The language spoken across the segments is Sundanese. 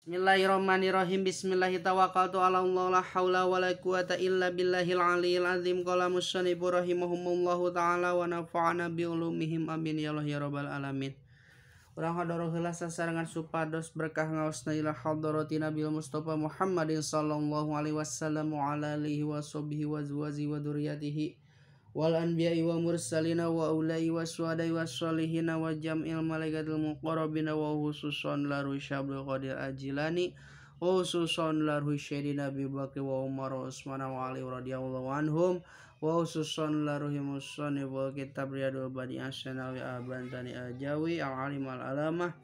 Bismillahirrahmanirrahim. Bismillahirrahmanirrahim. Ala Allah la haula wala quwata illa billahil aliyil azim. Qala musannif rahimahumullahu taala wa nafa'ana bi ulumihim amin ya Allah ya rabbal alamin. Urang hadoro heula sasarengan supados berkah ngaosna ila hadrati Nabi Mustafa Muhammadin sallallahu alaihi wasallam wa ala alihi wa sahbihi wa azwajihi wa dzurriyyatihi wal anbiya'i wa mursalina wa ulai wa suhada'i wa sholihina wa jam'il malaikatil muqarrabina wa khususan la Syaikhul Qadir Ajilani wa khususan la Sayyidina Abi Bakar wa Umar wa Utsman wa Ali radhiyallahu anhum wa khususan la ruhimus wal kitab Riyadul Bani Asnawi Abantani Ajawi al alim al alamah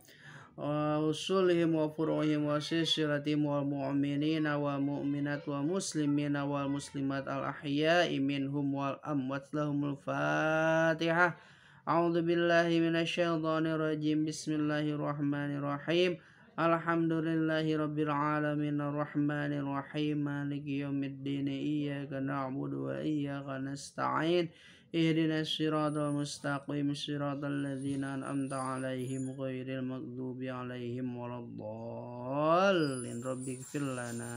wa usulihim wa furu'ihim wa silsilatihim wal mu'minina wal mu'minat wa muslimina wal muslimat al ahya'i minhum wal amwat lahumul fatihah. A'udzu billahi minasyaitonir rajim. Bismillahirrahmanirrahim. Alhamdulillahi rabbil alamin arrahmanir rahim maliki yaumiddin iyyaka na'budu wa iyyaka nasta'in ihdinas siratal mustaqim siratal ladzina an'amta 'alaihim ghairil maghdubi 'alaihim waladdallin rabbighfir lana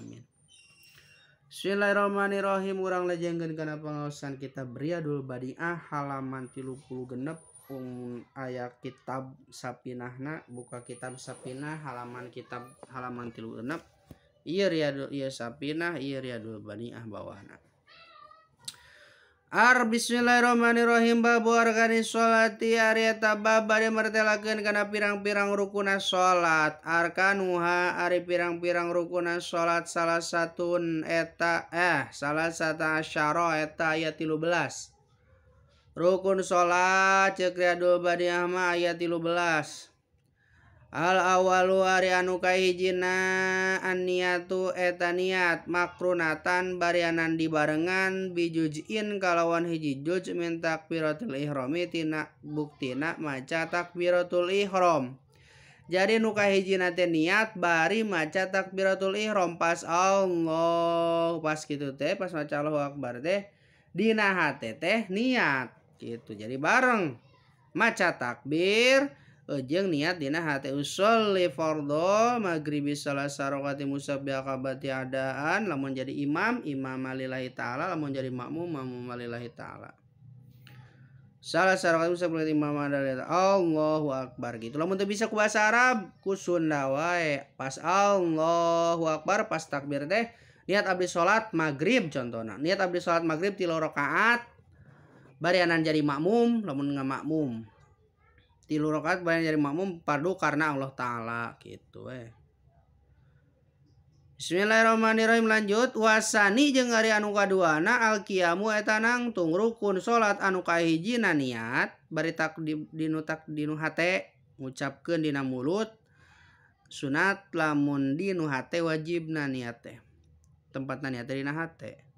amin. Bismillahirrahmanirrahim. Urang lajengkeun kana pangaosan kitab Riyadul Badiah halaman 36 aya kitab Sapinahna, buka kitab Sapinah halaman kitab halaman 36. Ieu Riyadul ieu Sapinah ieu Riyadul Badiah bawahna. Ar bismillahirrahmanirrahim. Babu arkani sholati ari eta bab bade martelakeun kana pirang-pirang rukuna salat. Arkanuha ari pirang-pirang rukuna salat salah satun eta salah sata asyara eta aya 13. Rukun salat ceuk Riyadul Badiah mah aya 13. Al awalu ari anu kahijina an-niyatu eta niat makrunatan barianan dibarengan bijuz'in kalawan hiji juz min takbiratul ihrami tina buktina maca takbiratul ihram. Jadi nu kahijina teh niat bari maca takbiratul ihram pas Allah pas kitu teh pas maca Allahu akbar teh dina hate teh niat gitu. Jadi bareng maca takbir jeung niat dina hate usolli fardhu maghribi salasa rakaati musabbiqati adaan lamun jadi imam imam lillahi taala lamun jadi makmum makmum lillahi taala salasa rakaati musabbiqati imam lillahi Allahu akbar gitu. Lamun teu bisa ku bahasa Arab ku Sunda wae pas Allahu akbar pas takbir teh niat abdi salat maghrib contohna niat abdi salat maghrib 3 rakaat barianan jadi makmum lamun ngamakmum 3 rakaat barian jadi makmum fardu karena Allah taala gitu. Bismillahirrahmanirrahim. Lanjut wasani jeung ari anu kaduana al qiyamu eta nangtung rukun salat anu kahijina niat bari tak dinu tak dinu hate ngucapkeun dina mulut sunat lamun dinu hate wajibna niat teh tempatna niat teh dina hate.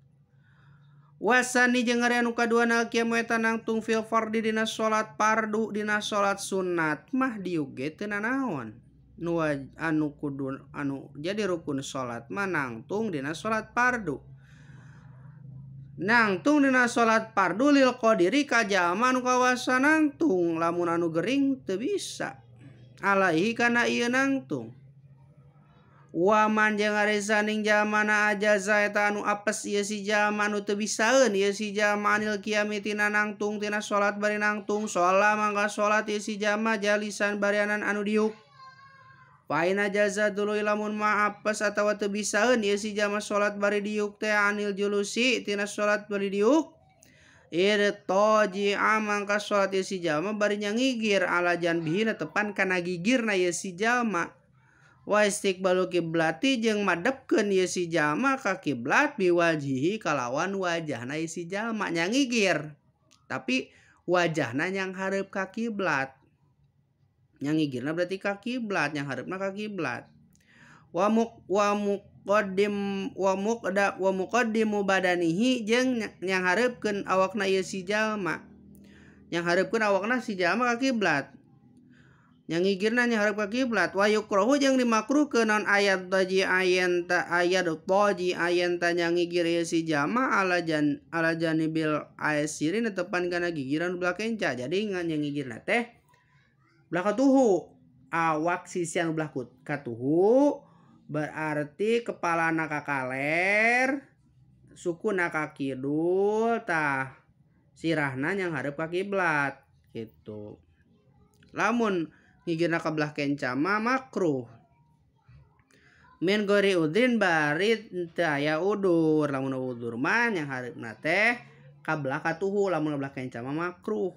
Wasani jeung ari anu kaduana kiamu eta nangtung fil fardhi dina salat fardu dina salat sunat mah diuk ge teu nanaon nu anu kudu anu jadi rukun salat mah nangtung dina salat fardu nangtung dina salat fardu lil qadiri ka jalma anu kawasa nangtung lamun anu gering teu bisa alaihi kana ieu nangtung. Waman jeung ari saning jalmana ajaza eta anu apes ieu si jalma anu teu bisaeun ieu si jalma anil qiyami tina nangtung tina salat bari nangtung sholat mangga salat ieu si jalma jalisan barianan anu diuk. Fa in ajaza dulu lamun ma apes atawa teu bisaeun ieu si jalma salat bari diuk teh anil julusi tina salat bari diuk irtaji'a mangka salat ieu si jalma bari nyangigir ala janbihi tepan kana gigirna ieu si jalma. Wa istiqbalu kiblati jeung madepkeun ieu si jalma ka kiblat biwajihi kalawan wajahna ieu si jalma nyangigir tapi wajahna nyang hareup ka kiblat nyangigirna berarti ka kiblat nyang hareupna ka kiblat wa muqaddim wa muqda wa muqaddimu badanihi jeung nyang hareupkeun awakna ieu si jalma nyang hareupkeun awakna si jalma ka kiblat nyangigirna nyanghareup ka kiblat wa yukrahu jeung dimakruhkeun naon ayat taji ayen ta ayat taji ayen ta nyangigir ieu si jalma ala jan ala janibil aisirin tepan kana gigiran belah kenca. Jadi nyangigirna teh belah katuhu Awak sisi anu belah katuhu berarti kepalana ka kaler, sukuna ka kidul, tah sirahna yang hadap ka kiblat gitu. Lamun ngigirna ka belah kenca mah makruh. Min gori udrin bari teu aya udur, lamun udur mah yang hareupna teh ka belah katuhu, lamun belah kenca mah makruh.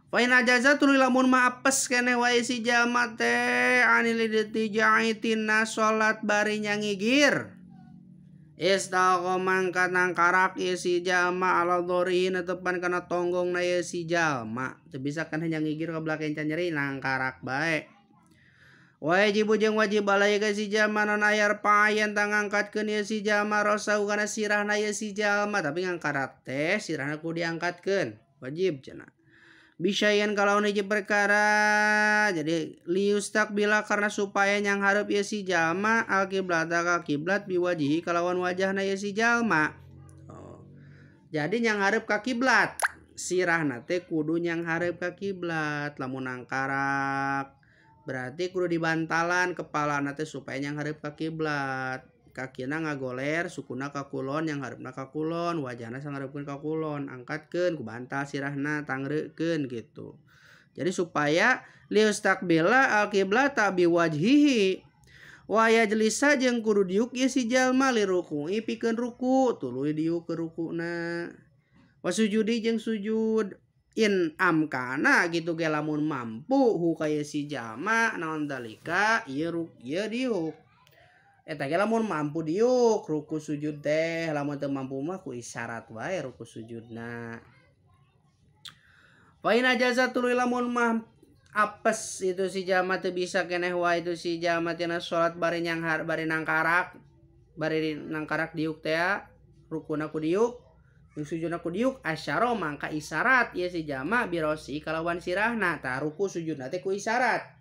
Fa in ajaza tuluy lamun mah apes keneh wae si jalma teh anil idtija'i tina salat bari nyangigir. Istaqo mangkat nangkarak ieu si jalma ala dhorihi netepan kana tonggongna ieu si jalma. Teu bisa kan nyangigir ka belah kenca nyeri nangkarak bae. Wajib jeung wajib alai ka si jalma non ayar payan tangangkatkeun ieu si jalma rosau kana sirahna ieu si jalma, tapi ngangkarak teh sirahna kudu diangkatkeun wajib cenah. Bisayan kalau hiji perkara jadi liustaqbila karena supaya yang hareup ieu si jalma al kiblat ka kiblat biwajihi kalawan wajahna ieu si jalma. Oh. Jadi yang hareup ka kiblat sirahna teh kudu yang hareup ka kiblat, lamun nangkarak berarti kudu dibantalan kepalana teh supaya yang hareup ka kiblat, kakina ngagoler sukuna ka kulon, yang hareupna ka kulon, wajahna sanghareupeun ka kulon, angkatkeun ku bantal sirahna tangreukeun gitu. Jadi supaya liustaqbila al kiblata biwajhihi wa yajlisa jeung kudu diuk ieu si jalma liruku'i pikeun ruku, tuluy diuk ke rukuna. Wa sujudi jeung sujud in amkana gitu ge lamun mampu hu ka ieu si jalma naon dalika ieu ieu diuk. Eta ge lamun mampu diuk ruku sujud teh, lamun teu mampu mah ku isyarat wae ruku sujudna. Fa in ajaza tuluy lamun mah apes itu si jalma teu bisa keneh wae itu si jalma tina salat bari nyanghar bari nangkarak diuk teh rukuna ku diuk jeung sujudna ku diuk asyara mangka isyarat ieu si jalma birosi kalawan sirahna, tah ruku sujudna teh ku isyarat.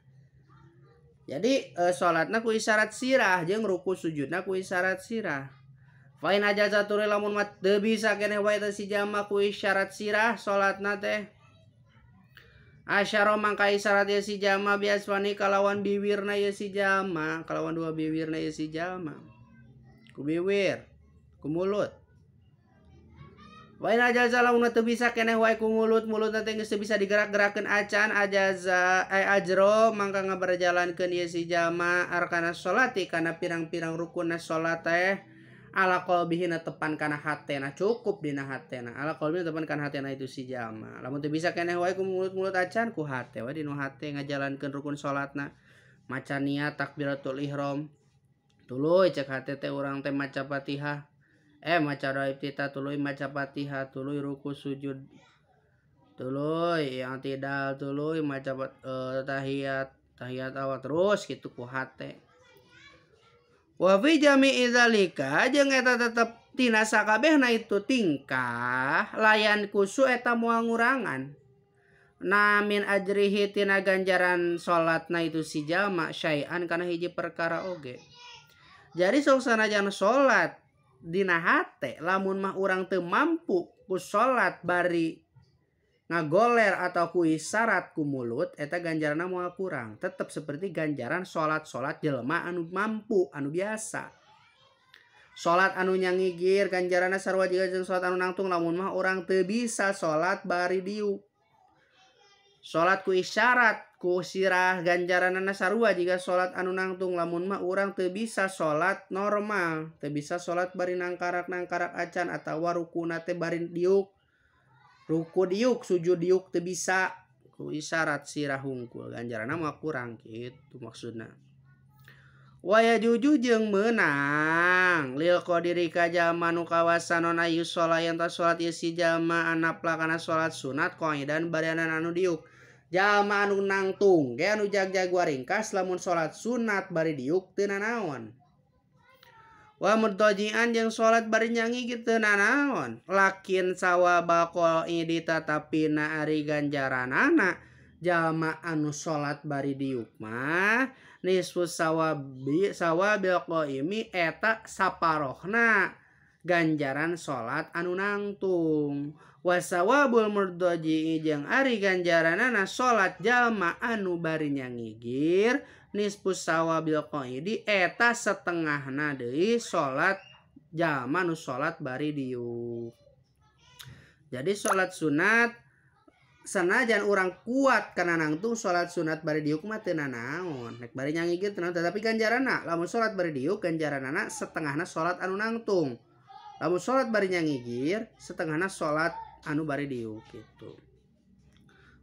Jadi salatna ku isyarat sirah jeung ruku sujudna ku isyarat sirah. Fa in ajaza tuluy lamun mah teu bisa keneh wae teh si jalma ku isyarat sirah salatna teh asyara mangka isyarat ieu si jalma biaswani kalawan biwirna ieu si jalma, kalawan dua biwirna ieu si jalma. Ku biwir, ku mulut. Wa in ajaza lamun teu bisa keneh wae ku mulut, mulutna teh geus teu bisa digerak-gerakeun acan ajaza ajro mangka ngaberjalankeun ieu si jalma arkana sholati kana pirang-pirang rukunna salat teh ala qalbihi tepan kana hatena, cukup dina hatena, ala qalbihi tepan kana hatena itu si jalma. Lamun teu bisa keneh wae ku mulut-mulut acan ku hate wae dinu hate ngajalankeun rukun salatna, maca niat takbiratul ihram tuluy cek hate teh urang teh maca Fatihah, maca doa iftitah tuluy maca Fatihah tuluy ruku sujud tuluy yang tidak tuluy maca tahiyat tahiyat awal terus gitu ku hate. Wa fi jami'i dzalika jeung eta tetep tina sakabehna itu tingkah layan kusu eta moal ngurangan na min ajrihi tina ganjaran salatna itu si jalma syai'an kana hiji perkara oge. Jadi sok sanajan salat dina hate lamun mah urang teu mampu ku salat bari ngagoler atau ku isyarat ku mulut eta ganjaranna moal kurang, tetep seperti ganjaran salat-salat jelema anu mampu anu biasa. Salat anu nyangigir ganjaranna sarua jiga jeung salat anu nangtung lamun mah urang teu bisa salat bari diuk. Salat ku isyarat ku sirah ganjaranna sarua jiga salat anu nangtung lamun mah urang teu bisa salat normal, teu bisa salat bari nangkarak-nangkarak acan atawa rukuna teh bari diuk. Ruku diuk, sujud diuk teu bisa ku isyarat sirah hungkul ganjaranna mah kurang gitu maksudna. Wa yajuju jeung meunang lil qadiri ka jalma nu kawasan non ayu sholat yang ta salat ieu si jalma anapla kana salat sunat qaidan barianan anu diuk. Jalma anu nangtung ge anu jagjag waringkas lamun salat sunat bari diuk teu nanaon. Wa murtajian jeung salat bari nyanyi kitu nanaon. Lakin sawaba qaidi tatapina ari ganjaranana jalma anu salat bari diuk mah nisfu sawabi sawabil qaimi eta saparohna Ganjaran salat anu nangtung. Wasawabul murdoji jeung ari ganjaranana salat jalma anu bari nyangigir nisfus sawabil qaidi eta setengahna deui salat jalma nu salat bari diuk. Jadi salat sunat sanajan urang kuat kana nangtung salat sunat bari diuk mah teu nanaon. Rek bari nyangigir teu naon, tetapi ganjaranna lamun salat bari diuk ganjaranana setengahna salat anu nangtung. Lamun salat bari nyangigir setengahna salat anu bari diuk gitu.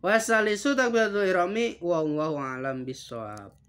Wasalisu takbiratul ihrami wallahu alam bissawab.